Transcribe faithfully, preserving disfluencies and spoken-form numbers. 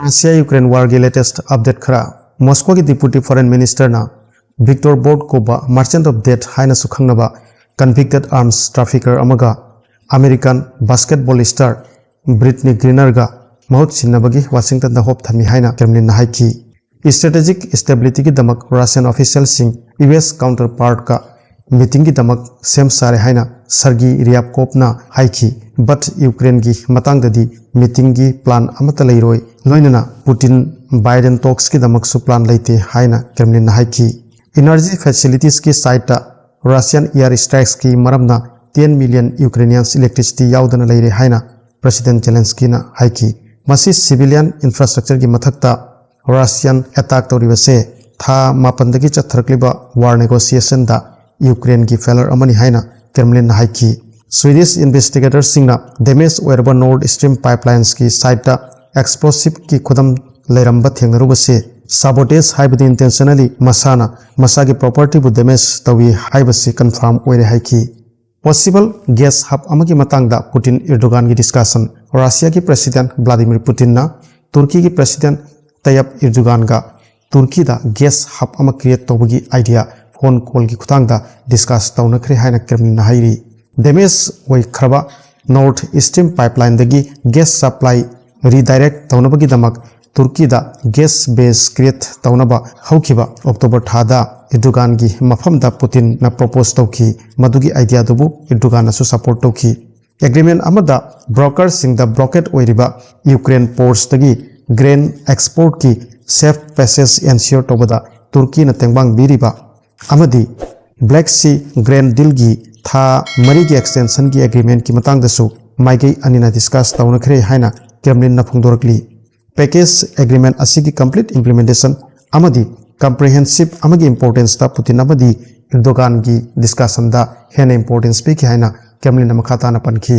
Russia Ukraine ꯋꯥꯔꯒꯤ latest update ꯈꯔ꯫ ꯃꯣꯁꯀꯣꯒꯤ deputy foreign ꯃꯤꯅꯤꯁꯇꯔꯅ ꯚꯤꯛꯇꯣꯔ board ꯀꯧꯕ merchant of that ꯍꯥꯏꯅꯁꯨ ꯈꯪꯅꯕ ꯀꯟꯚꯤꯛꯇꯦꯠ ꯑꯥꯔꯝꯁ ꯇ꯭ꯔꯥꯐꯤꯀꯔ ꯑꯃꯒ ꯑꯃꯦꯔꯤꯀꯥꯟ ꯕꯥꯁꯀꯦꯠꯕꯣꯜ ꯁ꯭ꯇꯥꯔ ꯕ꯭ꯔꯤꯠꯅꯤ ꯒ꯭ꯔꯤꯅꯔꯒ ꯃꯍꯨꯠ ꯁꯤꯟꯅꯕꯒꯤ ꯋꯥꯁꯤꯡꯇꯟꯗ ꯍꯣꯞ ꯊꯝꯃꯤ ꯍꯥꯏꯅ ꯀ꯭ꯔꯦꯝꯂꯤꯟꯅ ꯍꯥꯏꯈꯤ꯫ ꯁ꯭ꯇ꯭ꯔꯦꯇꯦꯖꯤꯛ ꯁ꯭ꯇꯦꯕꯤꯂꯤꯇꯤꯒꯤꯗꯃꯛ ꯔꯁꯤꯌꯥꯟ ꯑꯣꯐꯤꯁꯤꯌꯦꯜꯁꯤꯡ ꯌꯨ ꯑꯦꯁ ꯀꯥꯎꯟꯇꯔ ꯄꯥꯔꯠꯀ ꯃꯤꯇꯤꯡꯒꯤꯗꯃꯛ ꯁꯦꯝ ꯁꯥꯔꯦ ꯍꯥꯏꯅ ꯁꯔꯒꯤ ꯔꯤꯌꯥꯞꯀꯣꯞꯅ ꯍꯥꯏꯈꯤ꯫ ꯕꯠ ꯌꯨꯀ꯭ꯔꯦꯟꯒꯤ ꯃꯇꯥꯡꯗꯗꯤ ꯃꯤꯇꯤꯡꯒꯤ ꯄ꯭ꯂꯥꯟ ꯑꯃꯠꯇ ꯂꯩꯔꯣꯏ꯫ ꯂꯣꯏꯅꯅ ꯄꯨꯇꯤꯟ ꯕꯥꯏꯗꯦꯟ ꯇꯣꯛꯁꯀꯤꯗꯃꯛꯁꯨ ꯄ꯭ꯂꯥꯟ ꯂꯩꯇꯦ ꯍꯥꯏꯅ ꯀ꯭ꯔꯦꯝꯂꯤꯟꯅ ꯍꯥꯏꯈꯤ꯫ ꯏꯅꯔꯖꯤ ꯐꯦꯁꯤꯂꯤꯇꯤꯁꯀꯤ ꯁꯥꯏꯠꯇ ꯔꯁꯤꯌꯥꯟ ꯏꯌꯥꯔ ꯁ꯭ꯇ꯭ꯔꯥꯏꯛꯁꯀꯤ ꯃꯔꯝꯅ ꯇꯦꯟ ꯃꯤꯂꯤꯌꯟ ꯌꯨꯀ꯭ꯔꯦꯅꯤꯌꯟꯁ ꯏꯂꯦꯛꯇ꯭ꯔꯤꯁꯤꯇꯤ ꯌꯥꯎꯗꯅ ꯂꯩꯔꯦ ꯍꯥꯏꯅ ꯄ꯭ꯔꯦꯁꯤꯗꯦꯟꯠ ꯖꯦꯂꯦꯟꯁꯀꯤꯅ ꯍꯥꯏꯈꯤ꯫ ꯃꯁꯤ ꯁꯤꯚꯤꯂꯤꯌꯟ ꯏꯟꯐ꯭ꯔꯥꯁ꯭ꯇ꯭ꯔꯛꯆꯔꯒꯤ ꯃꯊꯛꯇ ꯔꯁꯤꯌꯥꯟ ꯑꯦꯇꯥꯛ ꯇꯧꯔꯤꯕꯁꯦ ꯊꯥ ꯃꯥꯄꯟꯗꯒꯤ ꯆꯠꯊꯔꯛꯂꯤꯕ ꯋꯥꯔ ꯅꯦꯒꯣꯁꯤꯌꯦꯁꯟꯗ ꯌꯨꯀ꯭ꯔꯦꯟꯒꯤ ꯐꯦꯂꯔ ꯑꯃꯅꯤ ꯍꯥꯏꯅ ꯀ꯭ꯔꯦꯝꯂꯤꯟꯅ ꯍꯥꯏꯈꯤ꯫ ꯁ꯭ꯋꯤꯗꯤꯁ ꯏꯟꯚꯦꯁꯇꯤꯒꯦꯇꯔꯁꯤꯡꯅ ꯗꯦꯃꯦꯖ ꯑꯣꯏꯔꯕ ꯅꯣꯔꯠ ꯁ꯭ꯇ꯭ꯔꯤꯝ ꯄꯥꯏꯞꯂꯥꯏꯟꯁꯀꯤ ꯁꯥꯏꯠꯇ ꯑꯦꯛꯁꯄ꯭ꯂꯣꯁꯤꯚꯀꯤ ꯈꯨꯗꯝ ꯂꯩꯔꯝꯕ ꯊꯦꯡꯅꯔꯨꯕꯁꯤ ꯁꯥꯕꯣꯇꯦꯖ ꯍꯥꯏꯕꯗꯤ ꯏꯟꯇꯦꯟꯁꯅꯦꯜꯂꯤ ꯃꯁꯥꯅ ꯃꯁꯥꯒꯤ ꯄ꯭ꯔꯣꯄꯔꯇꯤꯕꯨ ꯗꯦꯃꯦꯖ ꯇꯧꯏ ꯍꯥꯏꯕꯁꯤ ꯀꯟꯐꯥꯔꯝ ꯑꯣꯏꯔꯦ ꯍꯥꯏꯈꯤ꯫ ꯄꯣꯁꯤꯕꯜ ꯒ꯭ꯌꯥꯁ ꯍꯕ ꯑꯃꯒꯤ ꯃꯇꯥꯡꯗ ꯄꯨꯇꯤꯟ ꯏꯔꯗꯣꯒꯥꯟꯒꯤ ꯗꯤꯁꯀꯁꯟ꯫ ꯔꯁꯤꯌꯥꯒꯤ ꯄ꯭ꯔꯦꯁꯤꯗꯦꯟꯠ ꯚ꯭ꯂꯥꯗꯤꯃꯤꯔ ꯄꯨꯇꯤꯟꯅ ꯇꯨꯔꯀꯤꯒꯤ ꯄ꯭ꯔꯦꯁꯤꯗꯦꯟꯠ ꯇꯌꯞ ꯏꯔꯗꯣꯒꯥꯟꯒ ꯇꯨꯔꯀꯤꯗ ꯒ꯭ꯌꯥꯁ ꯍꯕ ꯑꯃ ꯀ꯭ꯔꯤꯌꯦꯠ ꯇꯧꯕꯒꯤ ꯑꯥꯏꯗꯤꯌꯥ ꯐꯣꯟ ꯀꯣꯜꯒꯤ ꯈꯨꯊꯥꯡꯗ ꯗꯤꯁꯀꯁ ꯇꯧꯅꯈ꯭ꯔꯦ ꯍꯥꯏꯅ ꯀ꯭ꯔꯦꯝꯂꯤꯟꯅ ꯍꯥꯏꯔꯤ꯫ ꯗꯦꯃꯦꯖ ꯑꯣꯏꯈ꯭ꯔꯕ ꯅꯣꯔꯠ ꯁ꯭ꯇ꯭ꯔꯤꯝ ꯄꯥꯏꯞꯂꯥꯏꯟꯗꯒꯤ ꯒ꯭ꯌꯥꯁ ꯁꯄ꯭ꯂꯥꯏ ꯔꯤꯗꯥꯏꯔꯦꯛ ꯇꯧꯅꯕꯒꯤꯗꯃꯛ ꯇꯨꯔꯀꯤꯗ ꯒ꯭ꯌꯥꯁ ꯕꯦꯖ ꯀ꯭ꯔꯤꯌꯦꯠ ꯇꯧꯅꯕ ꯍꯧꯈꯤꯕ ꯑꯣꯛꯇꯣꯕꯔ ꯊꯥꯗ ꯏꯔꯗꯣꯒꯥꯟꯒꯤ ꯃꯐꯝꯗ ꯄꯨꯇꯤꯟꯅ ꯄ꯭ꯔꯣꯄꯣꯖ ꯇꯧꯈꯤ꯫ ꯃꯗꯨꯒꯤ ꯑꯥꯏꯗꯤꯌꯥꯗꯨꯕꯨ ꯏꯔꯗꯣꯒꯥꯟꯅꯁꯨ ꯁꯄꯣꯔꯠ ꯇꯧꯈꯤ꯫ ꯑꯦꯒ꯭ꯔꯤꯃꯦꯟ ꯑꯃꯗ ꯕ꯭ꯔꯣꯀꯔꯁꯤꯡꯗ ꯕ꯭ꯂꯣꯀꯦꯠ ꯑꯣꯏꯔꯤꯕ ꯌꯨꯀ꯭ꯔꯦꯟ ꯄꯣꯔꯠꯁꯇꯒꯤ ꯒ꯭ꯔꯦꯟ ꯑꯦꯛꯁꯄꯣꯔꯠꯀꯤ ꯁꯦꯐ ꯄꯦꯁꯦꯖ ꯑꯦꯟꯁꯤꯌꯣꯔ ꯇꯧꯕꯗ ꯇꯨꯔꯀꯤꯅ ꯇꯦꯡꯕꯥꯡ ꯄꯤꯔꯤꯕ ꯑꯃꯗꯤ ꯕ꯭ꯂꯦꯛ ꯁꯤ ꯒ꯭ꯔꯦꯟ ꯗꯤꯜꯒꯤ ꯊꯥ ꯃꯔꯤꯒꯤ ꯑꯦꯛꯁꯇꯦꯟꯁꯟꯒꯤ ꯑꯦꯒ꯭ꯔꯤꯃꯦꯟꯀꯤ ꯃꯇꯥꯡꯗꯁꯨ ꯃꯥꯏꯀꯩ ꯑꯅꯤꯅ ꯗꯤꯁꯀꯁ ꯇꯧꯅꯈ꯭ꯔꯦ ꯍꯥꯏꯅ ꯀ꯭ꯔꯦꯝꯂꯤꯟꯅ ꯐꯣꯡꯗꯣꯔꯛꯂꯤ꯫ ꯄꯦꯀꯦꯖ ꯑꯦꯒ꯭ꯔꯤꯃꯦꯟ ꯑꯁꯤꯒꯤ ꯀꯝꯄ꯭ꯂꯤꯠ ꯏꯝꯄ꯭ꯂꯤꯃꯦꯟꯇꯦꯁꯟ ꯑꯃꯗꯤ ꯀꯝꯄ꯭ꯔꯤꯍꯦꯟꯁꯤꯞ ꯑꯃꯒꯤ ꯏꯝꯄꯣꯔꯇꯦꯟꯁꯇ ꯄꯨꯇꯤꯟ ꯑꯃꯗꯤ ꯏꯔꯗꯣꯒꯥꯟꯒꯤ ꯗꯤꯁꯀꯁꯟꯗ ꯍꯦꯟꯅ ꯏꯝꯄꯣꯔꯇꯦꯟꯁ ꯄꯤꯈꯤ ꯍꯥꯏꯅ ꯀ꯭ꯔꯦꯝꯂꯤꯟꯅ ꯃꯈꯥ ꯇꯥꯅ ꯄꯟꯈꯤ꯫